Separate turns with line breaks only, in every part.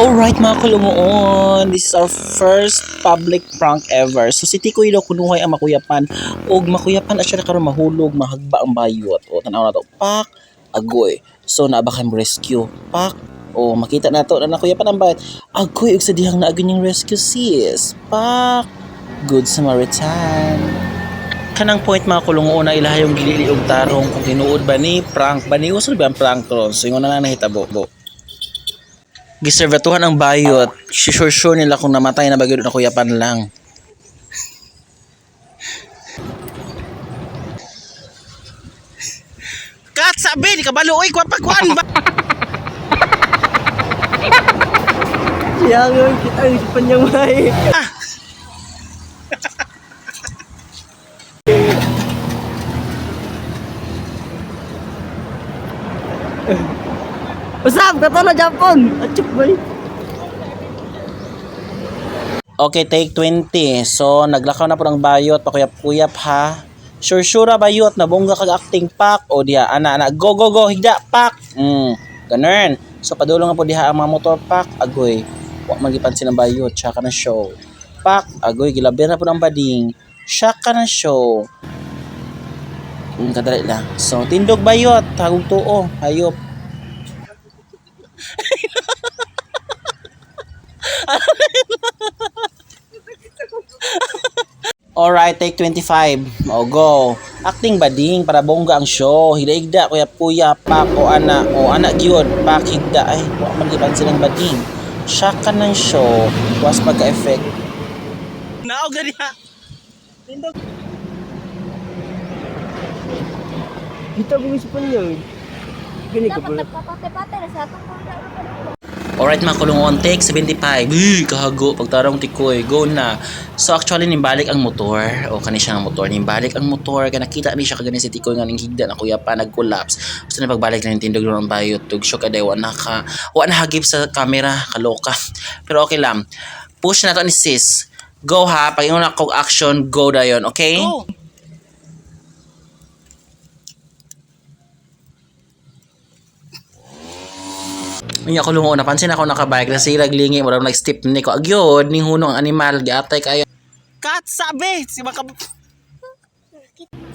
Alright, mga kulungoon, this is our first public prank ever. So si Tikoy daw kunuhay ang makuyapan og makuyapan na siya na karon, mahulog, mahagba ang bayot. O tanaw na to, pak, agoy. So naa ba kay rescue? Pak, o makita na to na nakuyapan ang bayot. Agoy, og sa dihang naagin yung rescue, sis. Pak, good Samaritan. Kanang point, mga kulungoon, na ilaha yung gilili og tarong kung tinuod ba ni, prank ba ni, uso ba ang prank ron. So ingon na lang nahitabo. Giservatuhan ang bayot. Sure sure nila kung namatay na bagyo na kuyapan lang. Kat sabi di kabalo oy kwa pagkuan ba.
Siya nga, kita ang isipan niyang may. Usap, kato na Japon! Achuk boy!
Okay, take 20. So naglakaw na po ng bayot, pakuyap-kuyap ha. Sure sure ra bayot na bongga kag acting, pak o diha ana ana, go go go, higda, pak. Ganun. So padulong na po diha ang mga motor, pak, agoy. Wa man gipansin ang bayot, siya ka na show. Pak, agoy, gilaber na po ng bading. Siya ka na show. Kadali lang. So tindog bayot, tagong tuo, hayop. Alright, take 25. O, go. Acting bading para bongga ang show. Higda, kuya puya, pak, o ana, o ana gyud, pak, higda. Ay, wa man gipansin ang bading. Siya ka ng show, was pagka-effect. Naog na diha.
Kita ko isipan niya. Gani ka
Dapat
ba?
nagpapate-pate na sa atong punda.
Alright mga kulungon, take 75. Uy, kahago, pagtarong tikoy, go na. So actually, nimbalik ang motor. O kani siya ang motor, nimbalik ang motor. Kaya nakita ni siya kagani si tikoy nga ning higda na kuya pa, nag-collapse. Basta na pagbalik na yung tindog ng bayot, tug shock aday, wa na ka, wa na hagip sa camera, kaloka. Pero okay lang. Push na to ni sis. Go ha, pag ingon ako action, go dayon, okay? Go! Unya ko lungo, napansin ako nakabike na sila glingi mo nag step ni ko agyod ning hunong ang animal giatay kayo. Kat sabi si maka.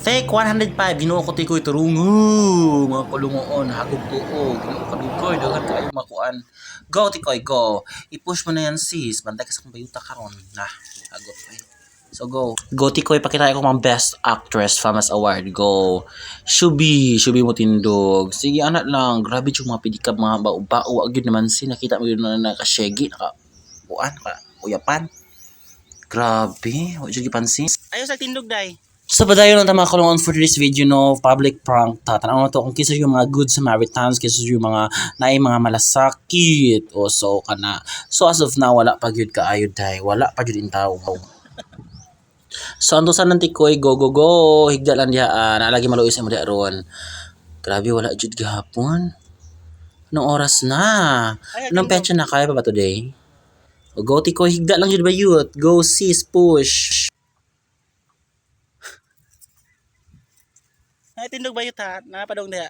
Take 105, Ginoo ko tikoy turungo mga kulungoon, hagog tuo, Ginoo kadugoy, daghan kaayo makuan. Go tikoy, go. I-push mo na yan sis, bantay ka sa bayuta karon. Na, hagot ay. So go. Go tikoy, pakita ko mga best actress famous award. Go. Shubi, shubi mo tindog. Sige anak lang, grabe yung mga pidikab mga bao-bao agyud naman si nakita mo yun na nakashegi, naka kuan, naka uyapan. Grabe, wa jud gipansin. Ayo sa tindog day. So padayon lang ta mga kulungon for this video no, public prank ta. Tanaw na to kung kinsa yung mga good Samaritans, kinsa yung mga naay mga malasakit o so kana. So as of now wala pa gyud kaayo day, wala pa gyud intaw. So antusan ng tikoy, go go go, higda lang diha, ah, naalagi maluoy sa imo diha ron. Grabe wala jud gihapon. Anong oras na? Anong petsa na, kaya pa ba today? O, go tikoy, higda lang jud ba youth? Go sis, push. Ay, tindog ba yun ha? Napadong diha.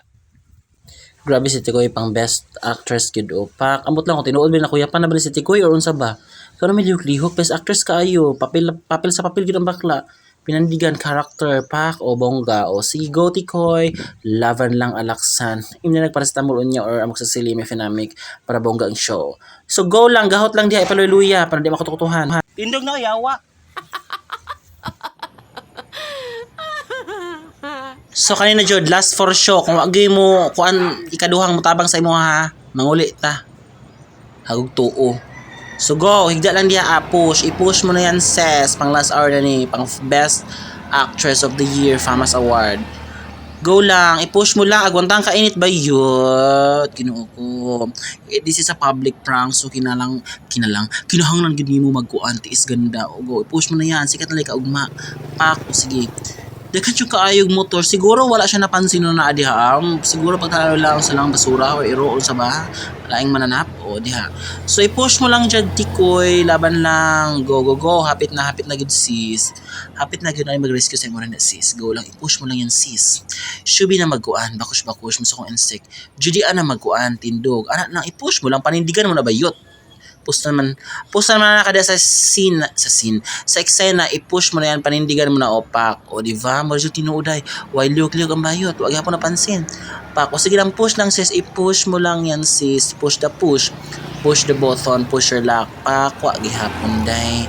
Grabe si Tikoy pang best actress gid o. Pak, ambot lang ko tinuod ba na kuya pa na ba ni si Tikoy or unsa ba? Ikaw na may lihok-lihok, best actress kaayo. Papel papel sa papel gid ang bakla. Pinandigan character pak o bongga o sige go Tikoy, laban lang alaksan. Imna nagparacetamol unya or amoxicillin mefenamic para bongga ang show. So go lang, gahot lang diha ipaluya para di makutukutuhan. Tindog na yawa. So kanina jud last for show kung wag mo kuan ikaduhang mutabang sa imo ha, manguli ta. Hagog tuo. So go, higda lang diha ah, push, i-push mo na yan sis, pang last hour na ni, pang best actress of the year famous award. Go lang, i-push mo lang, agwantang kainit ba yun? Ginoo ko. Eh, this is a public prank, so kinalang, kinalang, kinahanglan gid nimo magkuan, tiis ganda. O go, i-push mo na yan, sikat na like kaugma. Pak, o sige. Daghan yung kaayog motor, siguro wala siya napansin no naa diha. Siguro pagtalo lang sa lang basura or iro or sa baha, laing mananap o diha. So i-push mo lang dyan tikoy, laban lang, go go go, hapit na gid sis. Hapit na gid na mag-rescue sa imo rin na sis. Go lang, i-push mo lang yan sis. Shubi na magkuan, bakush bakush mo sa kong insect. Judy ana magkuan, tindog. Ana lang i-push mo lang, panindigan mo na bayot. Push naman, push naman na kada sa scene, sa eksena, i-push mo na yan, panindigan mo na opak. O, di ba? Mo jud tinuod ay. Why liyok-liyok ang bayot? Wag gyapon napansin. Pak, o sige lang, push lang, sis, i-push mo lang yan, sis. Push the push. Push the button, push your luck. Pak, wa gihapon day.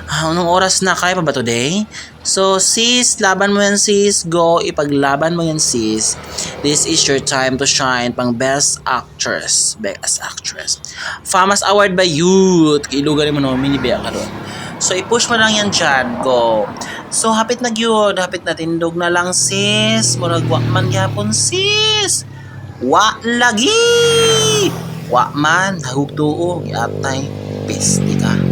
Ah, anong oras na? Kaya pa ba today? So, sis, laban mo yan, sis. Go, ipaglaban mo yan, sis. This is your time to shine pang best actress. Best actress. FAMAS Award by Youth. Kiilugan mo no, mini ka doon. So, i-push mo lang yan dyan. Go. So, hapit na gyud. Hapit na, tindog na lang, sis. Murag wa man gyapon, sis. Wa lagi! Wa man. Hagug tuo. Giatay. Peste ka.